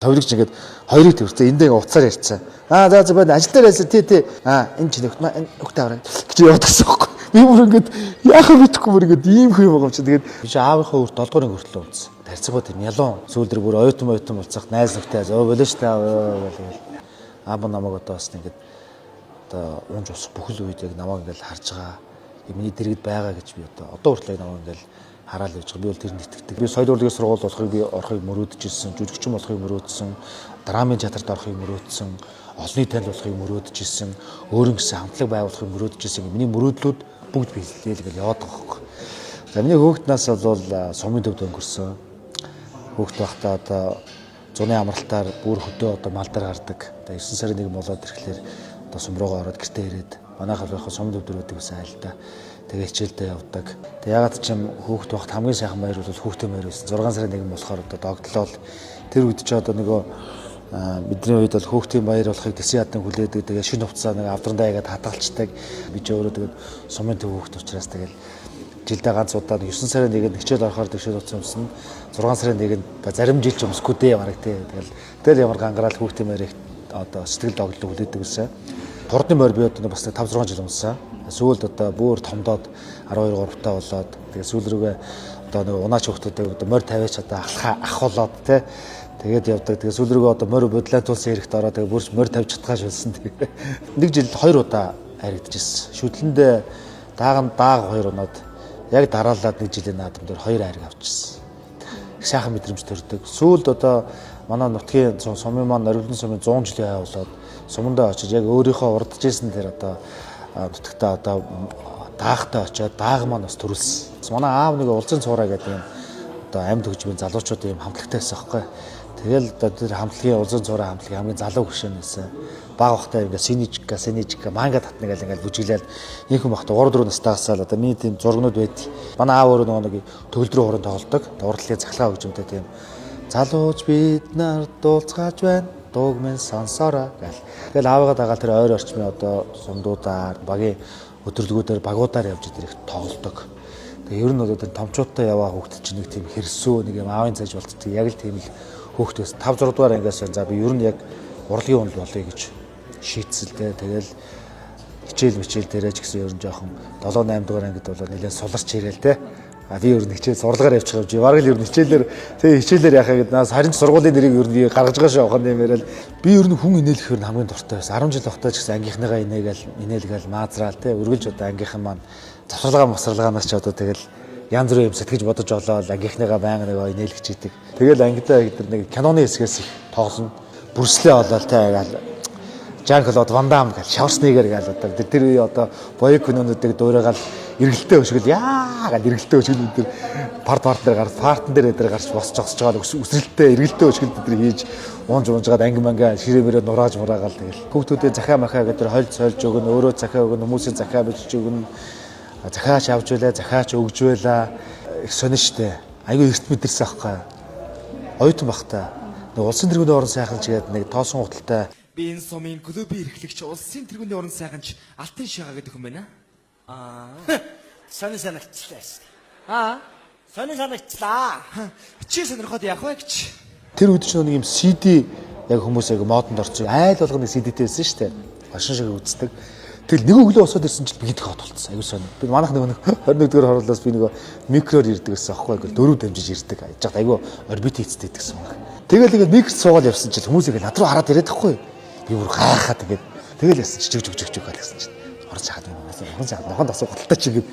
Товлогч ингээд хоёрыг төрсөн. Эндээ ингээд уцаар ярьсан. Аа за за байна. Ажил дээр байсан. Тий тий. Аа энэ чинь нөхд маа энэ нөхдөд аваа. Гэж яваад гэсэн байхгүй. Би бүр ингээд яахаа мэдэхгүй бүр ингээд ийм хөө юм байгаа юм чи. Тэгээд би чи аавынхаа үр 7 дугаар анги хүртэл унтсан. Тарцгууд тийм ялуун сүүл дээр бүр оюутан оюутан болцох найз нөхдөд өө болоо штэ аа гэл. Аав намайг одоо бас ингээд одоо унж босох бүхэл үед яг намайг ингээд харж байгаа. Миний дэргэд байгаа гэж би одоо одоо хүртэл яг намайг ингээд хараал явж байгаа. Би бол тэрэнд итгэдэг. Би соёл урлагийн сургууль болохыг би орохыг мөрөөдөж ирсэн, жүжигчин болохыг мөрөөдсөн, драмын театрт орохыг мөрөөдсөн, олонний танил болохыг мөрөөдөж ирсэн, өөрийн гэсэн хамтлаг байгуулахыг мөрөөдөж ирсэн. Миний мөрөөдлүүд бүгд биелэл гэж яваад байгаа байхгүй. За миний хөөхт нас бол сумын төвд өнгөрсөн. Хөөхт байхдаа одоо зуны амралтаар бүр хөдөө одоо мал дээр гардаг. Одоо 9 сарын 1 болоод ирэхлээр одоо сум руугаа ороод гэртээ ирээд манайх бол яг сумын төвд байдаг гэсэн айл та. Тэгээ хичээлдээ явдаг. Тэгээ ягаад ч юм хөөхт байхад хамгийн сайхан баяр бол хүүхдийн баяр байсан. 6 сарын 1 болохоор одоо догтлол тэр үед ч одоо нөгөө бидний үед бол хөөхтийн баяр болохыг тэсэн ядан хүлээдэг. Тэгээ шинэ хувцас нэг авдрандаа ягаад хадгалцдаг. Би ч өөрөө тэгээд сумын төв хөөхт учраас тэгэл жилдээ ганц удаа 9 сарын 1-нд хичээл орохоор тэгшэл утсан юмсан 6 сарын 1-нд зарим жил ч өмсөхгүй дээ бараг тий. Тэгэл тэгэл ямар гангараал хүүхдийн баярыг одоо сэтгэл догтлол хүлээдэг гэсэн. Хурдны морь би одоо бас 5 6 жил унсан. Сүүлд одоо бүр томдоод 12 3 таа болоод тэгээ сүүл рүүгээ одоо нэг унаач хүүхдүүдийг одоо морь тавиач одоо ахлахаа ах болоод тий. Тэгээд явдаг. Тэгээ сүүл рүүгээ одоо морь бодлоо тулсан хэрэгт ороод тэгээ бүрч морь тавьж чадхаа шилсэн. Тэгээ нэг жил 2 удаа харигдчихсэн. Шүдлэндээ дааган дааг 2 унаад яг дараалаад нэг жилийн наадам дээр 2 хайрыг авчихсан. Их сайхан мэдрэмж төрдөг. Сүүлд одоо манай нутгийн сумын маань Нориглон сумын 100 жилийн хай болоод сумандаа очиж яг өөрийнхөө урдж исэн тэр одоо нутагтаа одоо даахтай очиод дааг маань бас төрүүлсэн. Манай аав нэг улсын цуураа гэдэг юм одоо амьд хөгжмийн залуучуудын юм хамтлагтай байсан байхгүй. Тэгэл одоо тэр хамтлагийн улсын цуураа хамтлагийн хамгийн залуу гишүүн байсан. Баг бахтай ингээ синижка, синижка, манга татна гэл ингээл бүжиглээл инхэн бахта 3 4 настайгасаа л одоо миний тийм зургнууд байд. Манай аав өөрөө нөгөө нэг төгөлдрийн хуран тоглодог. Урдлын цахилгаан хөгжимтэй тийм залууч бид нар дуулцгааж байна. Дууг минь сонсоорой гэл. Тэгэл аавыгаа дагаал тэр ойр орчмын одоо сумдуудаар багийн өдөрлгүүдээр багуудаар явж тэр их тоглодог. Тэгээ ер нь бол тэр томчуудтай яваа хүүхд чинь нэг тийм хэрсүү нэг юм аавын цааш болцдог. Яг л тийм л хүүхдээс 5 6 дугаар ангиас за би ер нь яг урлагийн хүн болъё гэж шийдсэн л дээ. Тэгэл хичээл мичээл дээрээ ч гэсэн ер нь жоохон 7 8 дугаар ангид бол нэлээд суларч ирээл те. А би ер нь хичээл сурлагаар явчих юм чи. Бараг л ер нь хичээлээр тэг хичээлээр яхаа гэд наас харин сургуулийн нэрийг ер нь би гаргаж байгаа шүү явах юм яриад би ер нь хүн инээлэх ер нь хамгийн дуртай байсан. 10 жил байхдаа ч гэсэн ангийнхныгаа инээгээл инээлгээл маазраал те үргэлж одоо ангийнхан маань завсарлагаа масарлагаанаас ч одоо тэгэл янз бүрийн юм сэтгэж бодож олоод ангийнхныгаа байнга нэг инээлгэж идэг. Тэгэл ангидаа тэр нэг киноны хэсгээс их тоглоно. Бүрслээ олоод те агаал Жан Клод Ван Дам гэл Шварценеггер гэл одоо тэр үе одоо боёг кинонуудыг дуурайгаал эргэлтээ өшгөл яа гэл эргэлтээ өшгөл бид тэр парт парт дээр гарч партн дээр дээр гарч босч зогсож байгаа өсрэлтээ эргэлтээ өшгөл бид тэр хийж унж унжгаад анги манга ширээ мөрөө нурааж мураагаал тэгэл хүүхдүүдээ захиа махаа гэдэг тэр хольж сольж өгнө өөрөө захиа өгнө хүмүүсийн захиа бичиж өгнө захиач авч байлаа захиач өгж байлаа их сонин штэ айгүй эрт мэдэрсэн аахгүй оюутан бахта нэг улсын тэргүүний орон сайхан ч гээд нэг тоосон хуталтай Би энэ сумын клубын эрхлэгч улсын тэргүүний орон сайханч Алтан Шагаа гэдэг хүн байна. Аа. Сонин санагчлаа. Аа. Сонин санагчлаа. Чи сонирхоод яах вэ гэж? Тэр үед чинь нэг юм CD яг хүмүүс яг модонд орсон. Айл болгоно CD-тэй байсан шүү дээ. Машин шиг үздэг. Тэгэл нэг өглөө босоод ирсэн чинь би идэх хот болцсон. Аюу сони. Би манайх нэг 21 дугаар хороолоос би нөгөө микроор ирдэг гэсэн аахгүй гэл дөрөв дамжиж ирдэг. Ажиж хат аюу орбит хийцтэй гэсэн юм. Тэгэл ингээд микро суугаад явсан чинь хүмүүс ингээд над руу хараад ирээд тахгүй. Би бүр гайхаад ингээд тэгэл ясан чи чиг чиг чиг чиг гэсэн чинь орон цаад юм орон цаад нохонд асуу гуталтай чи ингээд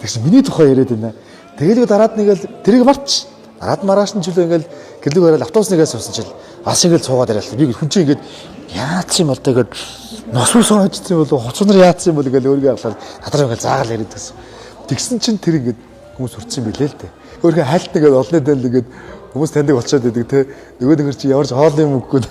тэгсэн миний тухай яриад байна. Тэгэл дараад нэгэл тэрийг марч дараад маргааш нь чөлөө ингээд гэрлэг бараал автобус нэгээ суусан чил бас ингээл суугаад яриад би хүн чинь ингээд яац юм бол даа ингээд нос ус хожсон юм бол хуцнаар яац юм бол ингээл өөрийгөө авлаа надраа ингээл заагаал яриад гэсэн. Тэгсэн чинь тэр ингээд хүмүүс хүртсэн билээ л дээ. Өөрхөн хальт нэгээд олны дээл ингээд хүмүүс таньдаг болчиход байдаг те. Нөгөө нэгэр чи ямар ч хоолны мөнгөгүй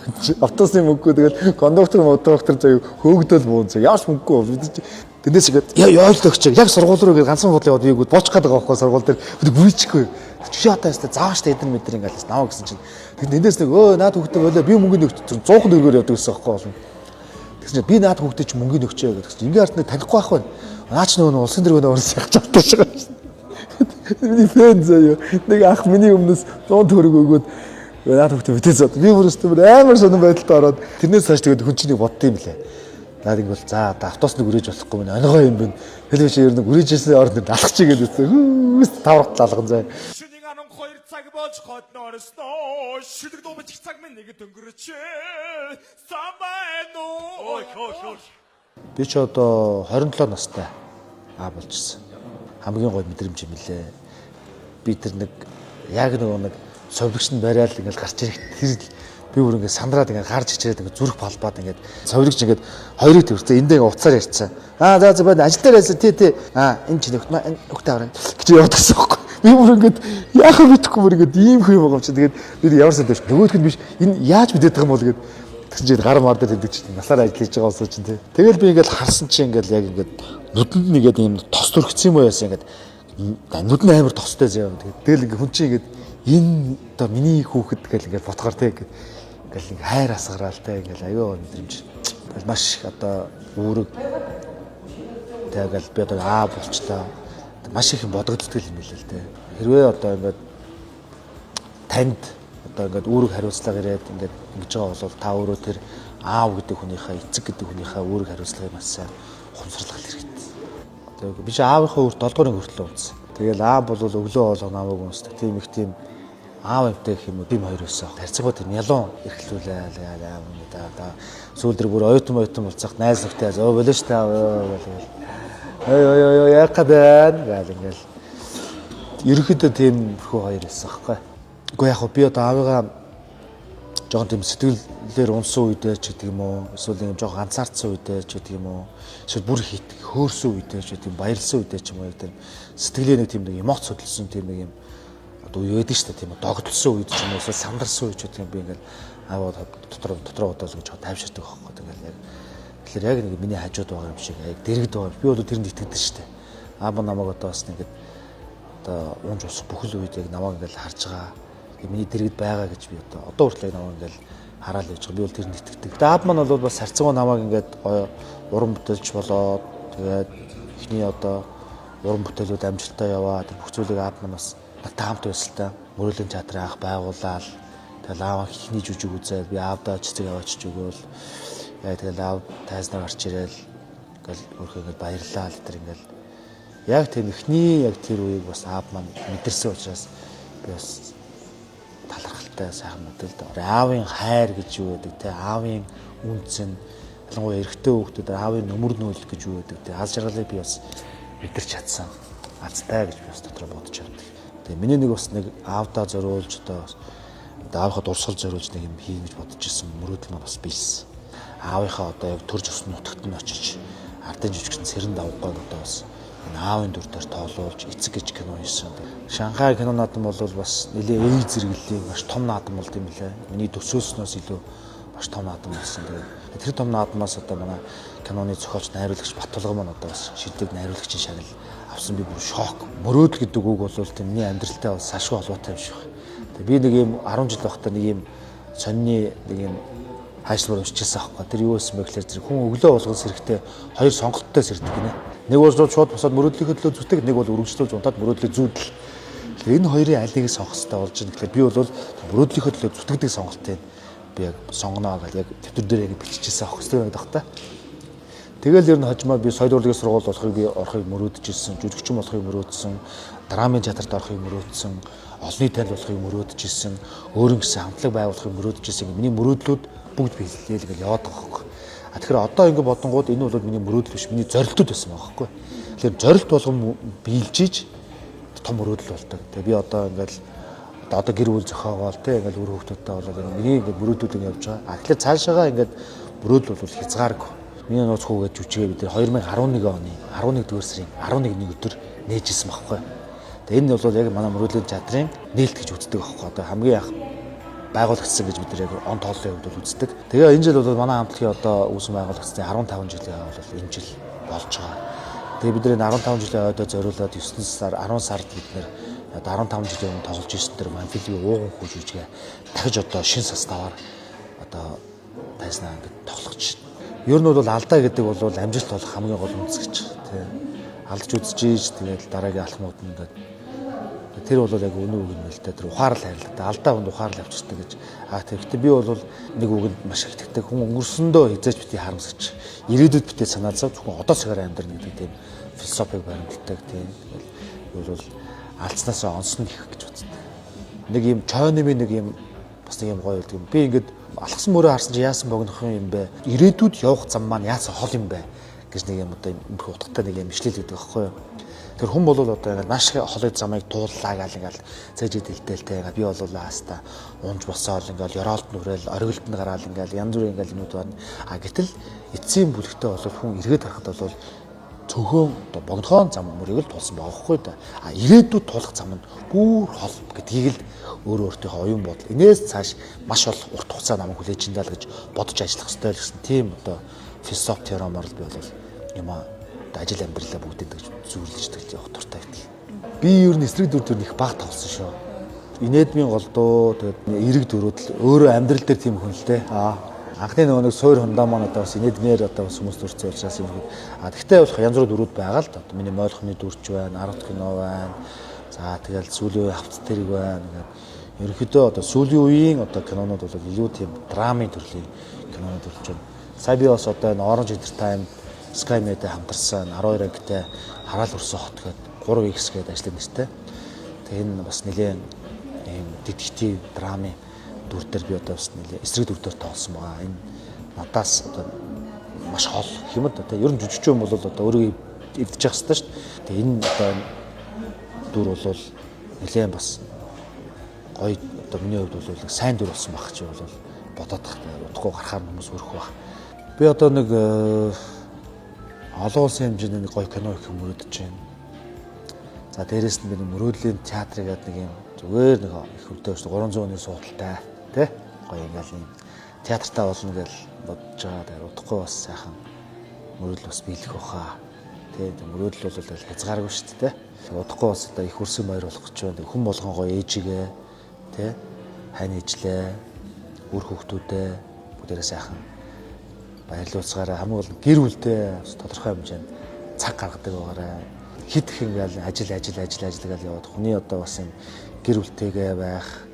автобусны мөнгөгүй тэгэл кондуктор модоктор заяа хөөгдөл буун заяа ямар ч мөнгөгүй бид чи тэндээс ингээд яа яойлогч яг сургууль руу ингээд ганцхан худал яваад би буучих гээд байгаа байхгүй сургууль дээр бид гүйчихгүй. Чи одоо яста заавч та эдэн мэдэр ингээд наваа гэсэн чинь тэг тэндээс нэг өө наад хүүхдээ болоо би мөнгө нөгч 100 төгрөгөөр явдаг гэсэн байхгүй болно. Тэгсэн чинь би наад хүүхдээ чи мөнгө нөгчээ гэдэг чинь ингээ харт нэг танихгүй байхгүй. Наач нөгөө улсын тэргүүний орон сахиж чаддаг шиг. Миний фэн заяа. Нэг ах миний өмнөөс 100 төгрөг өгөөд Наад хүүхдээ битээ зод. Би бүр өстө бүр амар сонин байдалд ороод тэрнээс хойш тэгээд хүн чинь бодд юм лээ. Наад ингэ бол за одоо автобус нэг үрээж болохгүй мэн онгой юм байна. Тэр биш ер нь үрээж ирсэн орд нь алхах чи гэдэг үстэй. Хүүс таврах алган зай. Шүнийг 12 цаг болж хотно орсноо. Шүлэг дуу бичих цаг минь нэг дөнгөрчээ. Самбай нөө. Ой хөө хөө. Би ч одоо 27 настай аа болчихсон. Хамгийн гоё мэдрэмж юм лээ. Би тэр нэг яг нөгөө нэг совилогч нь бариад ингээл гарч ирэх тэр би бүр ингээд сандраад ингээд гарч ичрээд ингээд зүрх палбаад ингээд совилогч ингээд хоёрыг төрсөн эндээ ингээд уцаар ярьсан. Аа за за байна ажил дээр байсан тий тий. Аа энэ чинь нөхд маа энэ нөхдөд аваа гэж яваад гэсэн байхгүй. Би бүр ингээд яахаа мэдэхгүй бүр ингээд ийм хөө юм байгаа юм чи тэгээд би ямар сайн биш нөгөөх нь биш энэ яаж мэдээд байгаа юм бол гээд тэгсэн чинь гар мар дээр хэлдэг чинь насаар ажил хийж байгаа усаа чинь тий. Тэгэл би ингээд харсан чинь ингээд яг ингээд нүдэнд нэгээд ийм тос төрөгцсөн юм уу яасан ингээд нүд нь амар тостой заяа. Тэгээд тэгэл ингээд хүн чинь ингээд энэ одоо миний хүүхэд гэл ингээд ботгоор тий ингээд ингээл нэг хайр асгараал тий ингээд аюу мэдрэмж. Тэгэл маш их одоо үүрэг тэгэл би одоо аа болчлоо. Маш их юм бодогддог юм билээ л дээ. Хэрвээ одоо ингээд танд одоо ингээд үүрэг хариуцлага ирээд ингээд ингэж байгаа бол та өөрөө тэр аав гэдэг хүнийхээ эцэг гэдэг хүнийхээ үүрэг хариуцлагыг маш сайн ухамсарлах хэрэгтэй. Одоо би чи аавынхаа үр 7 дугаар хүртэл унтсан. Тэгэл аав бол өглөө болгоно намайг унсдаг. Тийм их тийм аав амтай гэх юм уу тийм хоёр байсан. Харьцангуй тийм ялуун эрхлүүлээл яа аав юм да да. Сүүл дээр бүр оюутан оюутан болцох найз нөхдөд өө болоо ш та өө болоо. Ой ой ой ой яах гэдэг гал ингээл ерөнхийдөө тийм хөө хоёр байсан байхгүй. Үгүй яг би одоо аавыгаа жоохон тийм сэтгэлээр унсан үедээ ч гэдэг юм уу эсвэл юм жоохон ганцаардсан үедээ ч гэдэг юм уу эсвэл бүр хит хөөрсөн үедээ ч гэдэг юм баярлсан үедээ ч юм уу яг тийм сэтгэлээ нэг тийм нэг эмоц хөдөлсөн тийм нэг юм одоо үе байдаг шүү дээ тийм догдолсон үед ч юм уу эсвэл сандарсан үед ч гэдэг юм би ингээл ааваа дотор дотор бодоол гэж тайвширдаг байхгүй тэгэл яг тэгэхээр яг нэг миний хажууд байгаа юм шиг яг дэрэгд байгаа юм би бол тэрэнд итгэдэг шүү дээ аав намайг одоо бас ингээд одоо унж усах бүхэл үед яг намайг ингээл харж байгаа миний дэргэд байгаа гэж би одоо хүртэл яг намайг ингээл хараал явж байгаа. Би бол тэрэнд итгэдэг. Тэгээ аав маань бол бас харьцангуй намайг ингээд гоё уран бүтээлч болоод тэгээд эхний одоо уран бүтээлүүд амжилттай яваа. Тэр бүх зүйлийг аав маань бас надтай хамт байсан л та. Мөрөөлийн театрын анх байгуулаад тэгэл аав эхний жүжиг үзээд би аавдаа цэцэг аваачиж өгөөл. Яа тэгэл аав тайзнаа гарч ирээл ингээл өөрөө ингээл баярлаа л тэр ингээл яг тийм эхний яг тэр үеийг бас аав маань мэдэрсэн учраас би бас талархалтай сайхан мэдэл дээ. Аавын хайр гэж юу гэдэг те аавын үнцэн ялангуяа эрэгтэй хүүхдүүд аавын нүмер нөөл гэж юу гэдэг те аз жаргалыг би бас мэдэрч чадсан. Азтай гэж би бас дотроо бодож явдаг. Тэгээ миний нэг бас нэг аавдаа зориулж одоо аавынхаа дурсгал зориулж нэг юм хийн гэж бодож ирсэн мөрөөдөл маань бас биелсэн. Аавынхаа одоо яг төрж өссөн нутагт нь очиж ардын жүжигчин Цэрэн давгойг одоо бас энэ аавын дүр дээр тоолуулж эцэг гэж кино хийсэн. Шанхай кино наадам бол бас нэлээ эй зэрэглэлийн маш том наадам болд юм лээ. Миний төсөөлснөөс илүү маш том наадам болсон. Тэгээд тэр том наадмаас одоо манай киноны зохиолч найруулагч Батулга маань одоо бас шилдэг найруулагчийн шагнал авсан би бүр шок. Мөрөөдөл гэдэг үг бол тийм миний амьдралтай бас салшгүй холбоотой юм шиг байна. Тэгээд би нэг юм 10 жил байхдаа нэг юм сонины нэг юм хайшлуур уншижсэн аахгүй. Тэр юу байсан бэ гэхээр зэрэг хүн өглөө болгон сэрэхтэй хоёр сонголттой сэрдэг гинэ. Нэг бол шууд босоод мөрөөдлийнхөө төлөө зүтгэх, нэг бол өргөжлөө унтаад мөрөөдлөө зүүдэл. Тэгэхээр энэ хоёрын аль нэгийг сонгох хэрэгтэй болж байна. Тэгэхээр би бол мөрөөдлийнхөө төлөө зүтгэдэг сонголтыг би яг сонгоно гэж яг тэвтэр дээр яг биччихсэн аахгүй хэрэгтэй байдаг та. Тэгэл ер нь хожимоо би соёл урлагийн сургууль болохыг би орохыг мөрөөдөж ирсэн, жүжигчин болохыг мөрөөдсөн, драмын театрт орохыг мөрөөдсөн, олонний танил болохыг мөрөөдөж ирсэн, өөрийн гэсэн хамтлаг байгуулахыг мөрөөдөж ирсэн. Миний мөрөөдлүүд бүгд биелээ л гэж яваад байгаа байхгүй. А тэгэхээр одоо ингэ бодонгууд энэ бол миний мөрөөдөл биш, миний зорилтууд байсан байгаа байхгүй. Тэгэхээр зорилт болгон биелж иж том мөрөөдөл болдог. Тэгээ би одоо ингээл одоо гэр бүл зохиогоол те ингээл үр хөвгтүүдтэй болоод миний ингээд мөрөөдүүд ингэ явж байгаа. А тэгэхээр цаашаага ингээд мөрөөдөл бол хязгааргүй. Миний нууц хүүгээ жүжигээ бид 2011 оны 11 дугаар сарын 11-ний өдөр нээжсэн байхгүй. Тэгээ энэ бол яг манай мөрөөдлийн театрын нээлт гэж үздэг байхгүй. Одоо хамгийн анх байгуулагдсан гэж бид яг он тооллын хувьд бол үздэг. Тэгээ энэ жил бол манай хамтлагийн одоо үүсгэн байгуулагдсны 15 жилийн бол энэ жил болж байгаа. Тэгээ бид энэ 15 жилийн ойдоо зориулаад 9 сар 10 сард бид нэр 15 жилийн өмнө тоглож ирсэн тэр Манфилгийн ууган хүү жүжигээ дахиж одоо шин составаар одоо тайснаа ингээд тоглох гэж. Ер нь бол алдаа гэдэг бол амжилт болох хамгийн гол үндэс гэж тийм. Алдаж үзэж ийж тэгээд дараагийн алхмууд нь ингээд Тэр бол яг үнэн үг юм л да. Тэр ухаарал хайрладаг. Алдаа хүнд ухаарал авчирдаг гэж. А тэгэхдээ би бол нэг үгэнд маш их итгэдэг. Хүн өнгөрсөндөө хизээж битгий харамсаж, ирээдүйд битгий санаа зов, зөвхөн одоо цагаар амьдрна гэдэг тийм философиг баримталдаг тийм. Тэгэл би бол алдснаасаа онсон гэх гэж боддог. Нэг юм чойномын нэг юм бас нэг юм гоё байдаг юм. Би ингээд алхсан мөрөө харсан чи яасан богинохон юм бэ? Ирээдүйд явах зам маань яасан хол юм бэ гэж нэг юм одоо юм утгатай нэг юм ишлэл гэдэг байхгүй юу? Тэр хүн бол одоо ингээд маш холын замыг тууллаа гал ингээд цээжид дэлтэл те ингээд би бол ааста унж босоол ингээд ёроолд нүрэл оргилд нь гараал ингээд янз бүрийн ингээд юмуд байна. А гэтэл эцсийн бүлэгтээ бол хүн эргээд харахад бол цөөхөн одоо богинохон зам мөрийг л тулсан байгаа байхгүй да. А ирээдүйд тулах зам нь бүр хол гэдгийг л өөрөө өөртөөхөө оюун бодол. Энээс цааш маш ол урт хугацаа намайг хүлээж индаа л гэж бодож ажиллах ёстой л гэсэн тийм одоо философи теоремоор л би бол юм аа ажил амьдралаа бүгдээ гэж зүрлэж тэгэл явах дуртай байдаг. Би ер нь эсрэг дүр төр их баг тоглосон шүү. Инээдмийн голдуу тэгээд эрэг дүрүүд л өөрөө амьдрал дээр тийм хүн л дээ. Аа анхны нөгөө нэг суур хундаа маань одоо бас инээдмээр одоо бас хүмүүс дүрцэн учраас юм хөө. А тэгтээ болох янз бүрийн дүрүүд байгаа л да. Одоо миний мойлхны дүрч байна, 10 дахь кино байна. За тэгэл сүүлийн үеийн хавц тэрэг байна гэдэг. Ерөнхийдөө одоо сүүлийн үеийн одоо кинонууд бол илүү тийм драмын төрлийн кинонууд болж байна. Сая би бас одоо энэ Orange Entertainment Sky Media хамтарсан 12 ангитай хараал өрсөн хот гэдэг 3X гэдэг ажлын нэртэй. Тэгээ энэ бас нэлээд ийм детектив драмын дүр дээр би одоо бас нэлээд эсрэг дүр дээр тоглосон байгаа. Энэ надаас одоо маш хол гэх юм да. Ер нь жүжигчин бол одоо өөрийгөө эвдэж явах хэрэгтэй шүү дээ. Тэгээ энэ одоо дүр бол нэлээд бас гоё одоо миний хувьд бол нэг сайн дүр болсон байх чи бол бодоод тахтай удахгүй гарахаар хүмүүс өрөх байх. Би одоо нэг олон улсын хэмжээний нэг гоё кино их мөрөөдөж байна. За дээрэс нь би нэг мөрөөдлийн театр гэдэг нэг юм зүгээр нэг их хөвдөө шүү 300 хүний суудалтай тий гоё ингээл юм театртаа болно гэж бодож байгаа. Тэгээд удахгүй бас сайхан мөрөөдөл бас биелэх байхаа. Тий мөрөөдөл бол хязгааргүй шүү дээ. Удахгүй бас одоо их хөрсөн баяр болох гэж байна. Хүн болгон гоё ээжигээ тий хань ижлээ үр хүүхдүүдээ бүгдээрээ сайхан баярлуулцгаараа хамгийн гол нь гэр бүлдээ тодорхой хэмжээнд цаг гаргадаг байгаарай. Хит их ингээл ажил ажил ажил ажил гэж яваад хүний одоо бас юм гэр бүлтэйгээ байх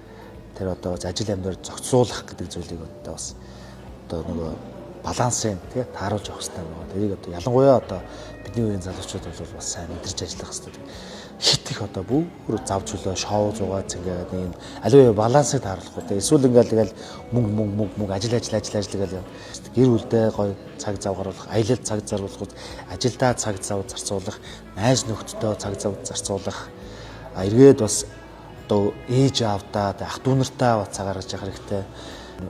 тэр одоо ажил амьдрал зохицуулах гэдэг зүйлийг одоо бас одоо нөгөө балансын тий тааруулж явах хэрэгтэй байна. Тэрийг одоо ялангуяа одоо бидний үеийн залуучууд бол бас сайн мэдэрч ажиллах хэрэгтэй. Хит их одоо бүр зав чөлөө шоу зугаа цэнгээд нэг юм аливаа балансыг тааруулах үү. Эсвэл ингээл тэгэл мөнгө мөнгө мөнгө мөнгө ажил ажил ажил ажил гэл гэр бүлдээ гоё цаг зав гаргах, аялал цаг зарцуулах, ажилдаа цаг зав зарцуулах, найз нөхдөдөө цаг зав зарцуулах. А эргээд бас одоо ээж аавдаа ах дүү нартаа бас цаг гаргаж явах хэрэгтэй.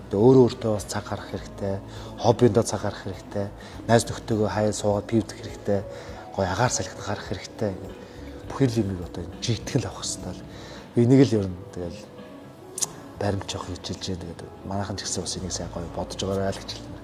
Одоо өөрөө өөртөө бас цаг гаргах хэрэгтэй. Хоббиндоо цаг гаргах хэрэгтэй. Найз нөхдөөгөө хаяа суугаад пивдэх хэрэгтэй. Гоё агаар салхид гарах хэрэгтэй. Бүх юмыг одоо жигтгэл авах хэрэгтэй л. Энийг л ер нь тэгэл баримт жоох хичээлж тэгээд манайхан ч гэсэн бас энийг сайн гоё бодож байгаарай л гэж хэлнэ.